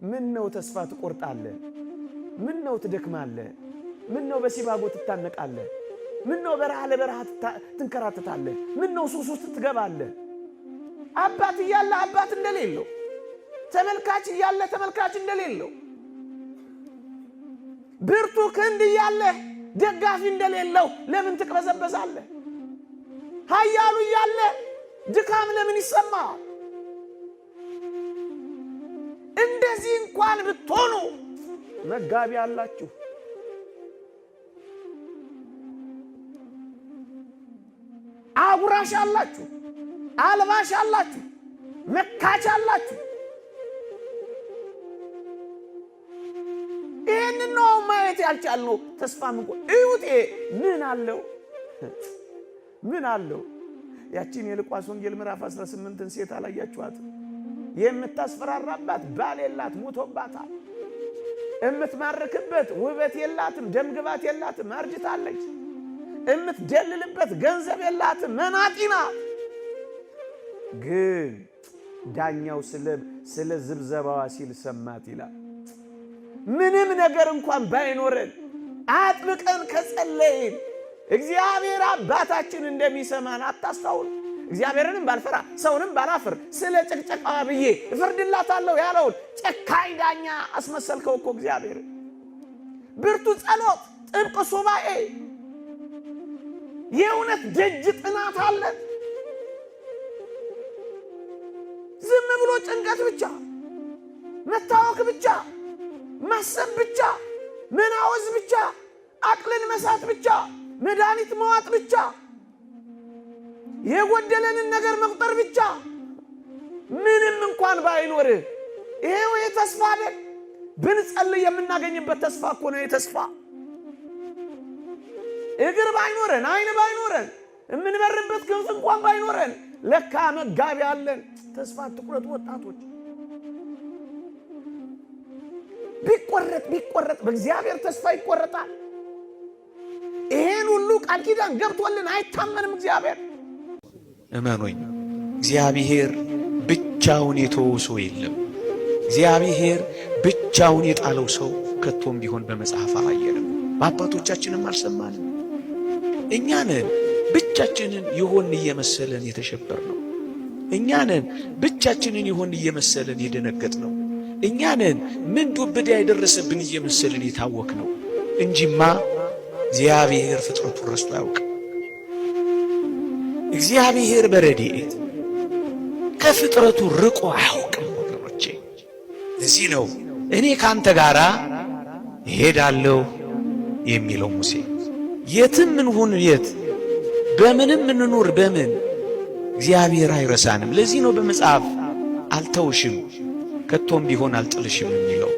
ምን ነው ተስፋ ትቆርጣለህ? ምን ነው ትደክማለህ? ምን ነው በሲባጎ ትታነቃለህ? ምን ነው በረሃ ለበረሃ ትንከራተታለህ? ምን ነው ሱስ ውስጥ ትገባለህ? አባት እያለ አባት እንደሌለው፣ ተመልካች እያለ ተመልካች እንደሌለው፣ ብርቱ ክንድ እያለ ደጋፊ እንደሌለው ለምን ትቅበዘበዛለህ? ኃያሉ እያለ ድካም ለምን ይሰማል? እንደዚህ እንኳን ብትሆኑ መጋቢ አላችሁ። አጉራሽ አላችሁ፣ አልባሽ አላችሁ፣ መካች አላችሁ። ይህንን ነው ማየት ያልቻልነው። ተስፋ ምንቆ እዩት። ምን አለው? ምን አለው? ያቺን የሉቃስ ወንጌል ምዕራፍ 18ን ሴት አላያችኋትም? የምታስፈራራባት ባል የላት፣ ሞቶባታል። እምትማርክበት ውበት የላትም፣ ደምግባት የላትም፣ አርጅታለች። እምትደልልበት ገንዘብ የላትም፣ መናጢ ናት። ግን ዳኛው ስለ ዝብዘባዋ ሲል ሰማት ይላል። ምንም ነገር እንኳን ባይኖረን አጥብቀን ከጸለይን እግዚአብሔር አባታችን እንደሚሰማን አታስታውል። እግዚአብሔርንም ባልፈራ ሰውንም ባላፍር ስለ ጭቅጨቃዋ ብዬ እፈርድላታለሁ ያለውን ጨካኝ ዳኛ አስመሰልከው እኮ እግዚአብሔር። ብርቱ ጸሎት፣ ጥብቅ ሱባኤ፣ የእውነት ደጅ ጥናት አለን። ዝም ብሎ ጭንቀት ብቻ፣ መታወክ ብቻ፣ ማሰብ ብቻ፣ መናወዝ ብቻ፣ አቅልን መሳት ብቻ፣ መድኃኒት መዋጥ ብቻ፣ የጎደለንን ነገር መቁጠር ብቻ፣ ምንም እንኳን ባይኖርህ ይሄው የተስፋ አይደል? ብንጸልይ የምናገኝበት ተስፋ እኮ ነው። የተስፋ እግር ባይኖረን አይን ባይኖረን የምንበርበት ክንፍ እንኳን ባይኖረን ለካ መጋቢ አለን። ተስፋ ትቁረጡ ወጣቶች። ቢቆረጥ ቢቆረጥ በእግዚአብሔር ተስፋ ይቆረጣል። ይሄን ሁሉ ቃል ኪዳን ገብቶልን አይታመንም እግዚአብሔር። እመኑኝ፣ እግዚአብሔር ብቻውን የተወው ሰው የለም። እግዚአብሔር ብቻውን የጣለው ሰው ከቶም ቢሆን በመጽሐፍ አላየንም፣ በአባቶቻችንም አልሰማንም። እኛንን ብቻችንን የሆን እየመሰለን የተሸበር ነው። እኛንን ብቻችንን የሆን እየመሰለን የደነገጥ ነው። እኛንን ምን ዱብዳ የደረሰብን እየመሰለን የታወክ ነው እንጂማ እግዚአብሔር ፍጥረቱን ረስቶ አያውቅም። እግዚአብሔር በረድኤት ከፍጥረቱ ርቆ አያውቅም። ወገኖቼ እዚህ ነው እኔ ካንተ ጋራ እሄዳለሁ የሚለው ሙሴ። የትም እንሁን የት፣ በምንም እንኑር በምን እግዚአብሔር አይረሳንም። ለዚህ ነው በመጽሐፍ አልተውሽም ከቶም ቢሆን አልጥልሽም የሚለው።